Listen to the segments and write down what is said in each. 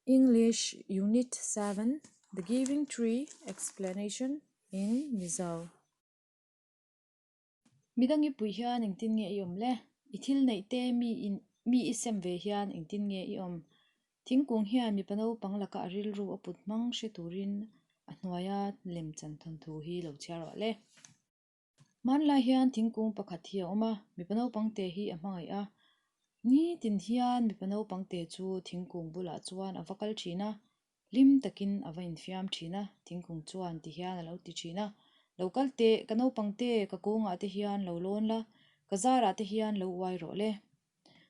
English Unit 7 The Giving Tree Explanation in Mizo. Midang i puih hian engtin nge i awm le? I thil neih te mi in mi i sem ve hian engtin nge i awm? Thingkung hian mipa naupang laka a rilru a put hmang hre turin a hnuaia lemchan thawnthu hi lo chhiar rawh le. Hmanlai hian thingkung pakhat hi a awm a, mipa naupang te hi a hmangaih a. Nitin hian mipa naupang te chu thingkung bulah chuan a va kal thin a, hlim takin a va infiam thin a, thingkung chuan ti hian a lo ti thin a, Lo kal teh, ka naupang te, ka kungah te hian lo lawn la, ka zarah te hian lo uai rawh le.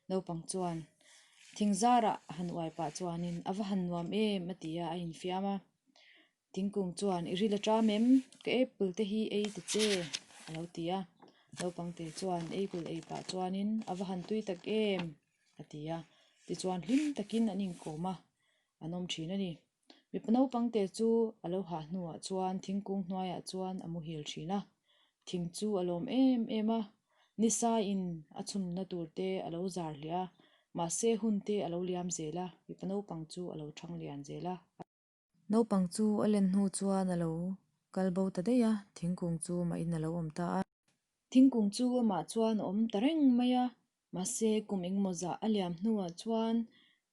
Naupang chuan thing zarah a han uai pah chuanin a va han nuam em a ti a, a infiam a. Thingkung chuan i ril a ṭam em? Ka apple te hi ei ta che a lo ti a. Naupang te chuan apple ei pah chuanin a va han tui tak em a ti a. Tichuan hlim takin an inkawm a, an awm ṭhin a ni. Mipa naupang te chu a lo hah hnuah chuan thingkung hnuaiah chuan a muhil ṭhin a. Thing chu a lawm em em a, nisa in a chhunna tur te a lo zar hliah a, mahse hun te a lo liam zel a, mipa naupang chu a lo ṭhang lian zel a. Naupang chu a len hnu chuan a lo kal bo ta daih a, thingkung chu mahin a lo awm ta a. Thingkung chu amah chuan a awm ta reng mai a, mahse kum engemaw zah a liam hnuah chuan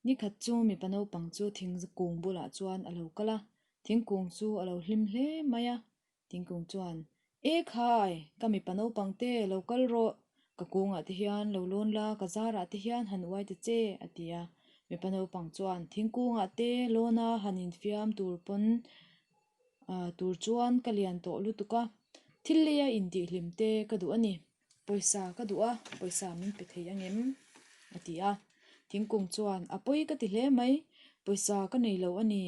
nikhat chu mipa naupang chu thingkung bulah chuan a lo kal a, thingkung chu a lo hlim hle mai a. Thingkung chuan, E khai, ka mipa naupang te lo kal rawh, ka kungah te hian lo lawn la, ka zarah te hian han uai ta che, a ti a. Mipa naupang chuan, Thingkungah te lawna han infiam tur pawn tur chuan ka lian tawh lutuk a, thil leia intihhlim te ka duh a ni. Pawisa ka duh a, pawisa min pe thei angem? a ti a. Thingkung chuan, A pawi ka ti hle mai, pawisa ka nei lo a ni,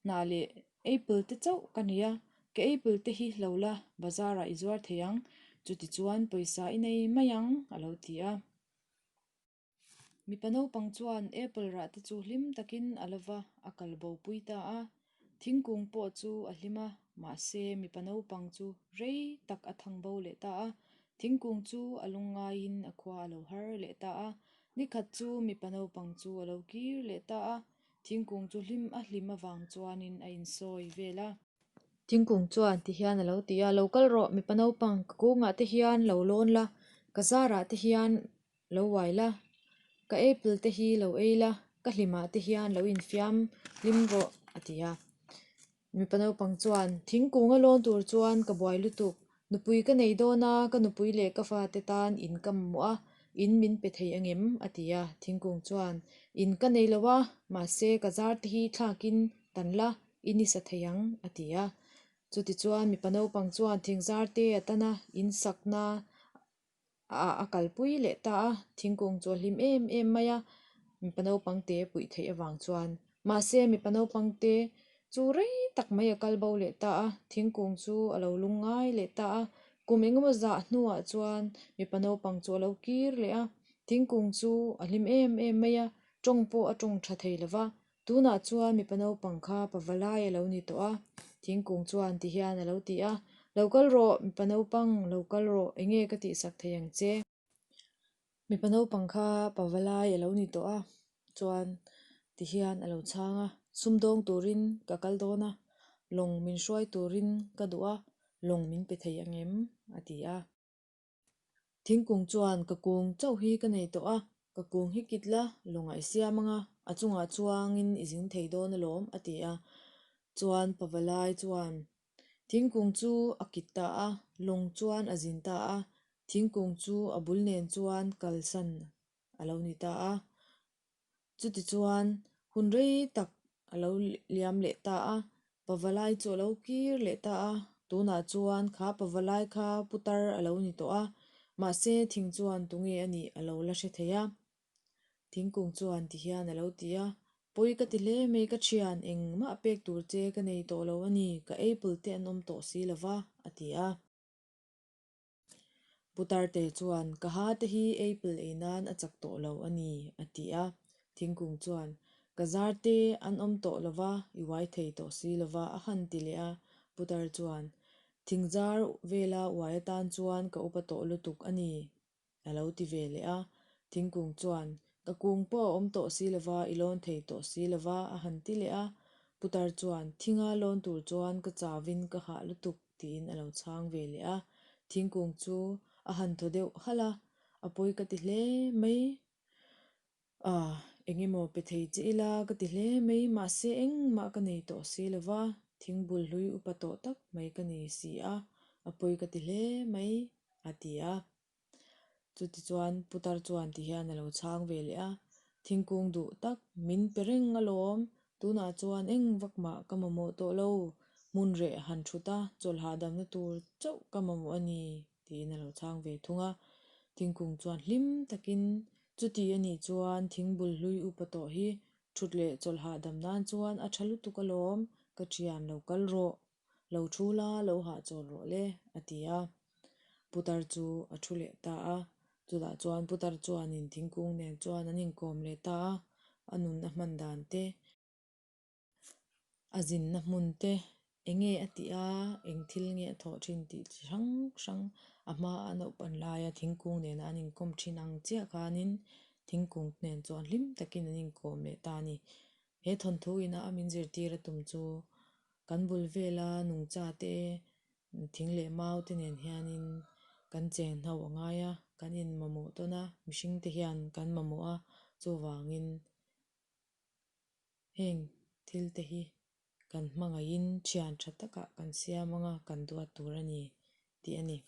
hnah leh Apple te chauh ka nei a, ka apple te hi hlo la, bazar ah i zuar thei ang, chutichuan pawisa i nei mai ang, a lo ti a. Mipa naupang chuan apple rah te chu hlim takin a lo va, a kal bo pui ta a. Thingkung pawh chu a hlim a, mahse mipa naupang chu rei tak a thang bo leh ta a. Thingkung chu a lungngaiin a khua a lo har leh ta a. Nikhat chu mipa naupang chu a lo kir leh ta a, Thingkung chu hlim a hlim avang chuanin a insawi vel a. Thingkung chuan ti hian a lo ti a, Lo kal rawh, mipa naupang, ka kungah te hian lo lawn la, ka zarah te hian lo uai la, ka apple te hi lo ei la, ka hlimah te hian lo infiam hlim rawh, a ti a. Mipa naupang chuan, Thingkung a lawn tur chuan ka buai lutuk. Nupui ka nei dawn a, ka nupui leh ka fate tan in ka mamawh a, in min pe thei angem? a ti a. Thingkung chuan, In ka nei lo a, mahse ka zar te hi thlakin tan la, i ni sa thei ang, a ti a. Chutichuan mipa naupang chuan thingzar te a tan a, in sakna ah a kalpui leh ta a, thingkung chu a hlim em em mai a, mipa naupang te puih theih avang chuan. Mahse mipa naupang te chu rei tak mai a kal bo leh ta a, thingkung chu a lo lung ngai leh ta a, kum engemaw zah hnuah chuan mipa naupang chu a lo kir leh a, thingkung chu a hlim em em mai a, tawng pawh a tawng tha thei lova, Tunah chuan mipa naupang kha pavalai a lo ni tawh a, thingkung chuan ti hian a lo ti a, Lo kal rawh, mipa naupang, lo kal rawh, enge ka tihsak thei ang che? Mipa naupang kha pavalai a lo ni tawh a, chuan ti hian a lo chhang a, Sumdawng turin ka kal dawn a, lawng min hruai turin ka duh a, lawng min pe thei angem? a ti a. Thingkung chuan ka kung chauh hi ka nei tawh a, ka kung hi kit la, lawngah i siam ang a, a chungah chuangin i zin thei dawn alawm a ti a. Chuan Pavalai chuan thingkung chu a kit ta a, lawng chuan a zin ta a, thingkung chu a bul nen chuan kalsan a lo ni ta a. Chutichuan hun rei tak a lo liam leh ta a, Pavalai chu a lo kir leh ta a, tunah chuan kha Pavalai kha putar a lo ni tawh a, mahse thing chuan tunge a nih a lo la hre thei a. Thingkung chuan ti hian a lo ti a, Pawi ka ti hle mai ka thian, engmah pek tur che ka nei tawh lo a ni, ka apple te an awm tawh si lo va, a ti a. Putarte chuan, Ka ha te hi apple ei nan a chak tawh lo a ni, a ti a. Thingkung chuan, Ka zar te an awm tawh lo va, i uai thei tawh si lo va, a han ti leh a. Putar chuan, Thingzar vela uai atan chuan ka upa tawh lutuk a ni, a lo ti ve leh a. Thingkung chuan, Ka kung pawh a awm tawh si lova, i lawn thei tawh si lova, a han ti leh a. Putar chuan, Thinga lawn tur chuan ka chauvin ka hah lutuk, tiin a lo chhang ve leh a. Thingkung chu a han thaw deuh halh a, A pawi ka ti hle mai. A, eng emaw pe thei che ila ka ti hle mai, mahse engmah ka nei tawh si lova, thingbul hlui upa tawh tak mai ka ni si a, a pawi ka ti hle mai, a ti a. Chutichuan putar chuan ti hian a lo chhang ve leh a, Thingkung duh tak min pe reng alawm, tunah chuan eng vak mah ka mamawh tawh lo, hmun reh han thut a, chawlh hahdamna tur chauh ka mamawh a ni, tiin a lo chhang ve thung a. Thingkung chuan hlim takin, Chuti a nih chuan thingbul hlui upa tawh hi thut leh chawlh hahdam nan chuan a tha lutuk alawm, ka thian lo kal rawh. Lo thu la, lo hahchawl rawh le, a ti a. Putar chu a thu leh ta a. Chutah chuan putar chuanin thingkung nen chuan an inkawm leh ta a, a nun a hman dan te, a zinna hmun te, eng nge a tih a, eng thil nge a thawh thin tih chi hrang hrang a hmaa a naupan laia thingkung nena an inkawm thin ang chiah khanin thingkung nen chuan hlim takin an inkawm leh ta a ni. He thawnthu ina a min zirtir a tum chu kan bul vela nungcha te thing leh mau te nen hianin kan cheng hno a ngai a, kan in mamawh tawn a, mihring te hian kan mamawh a, chuvangin heng thil te hi kan hmangaihin thian tha takah kan siam anga kan duat tur a ni tih a ni.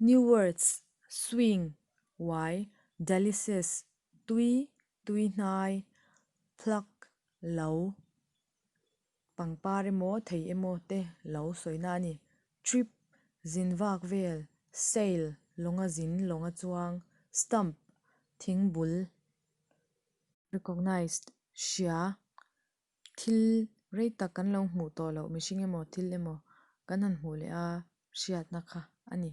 New words, swing, uai, delicious, tui, tui hnai, pluck, lo, pangpar emaw thei emaw te lo sawina a ni. Trip, zin vak vel, sail, lawnga zin, lawnga chuang, stump, thing bul, recognized, hria, Thil rei tak kan lo hmuh tawh loh mihring emaw thil emaw kan han hmuh leh a hriatna kha a ni.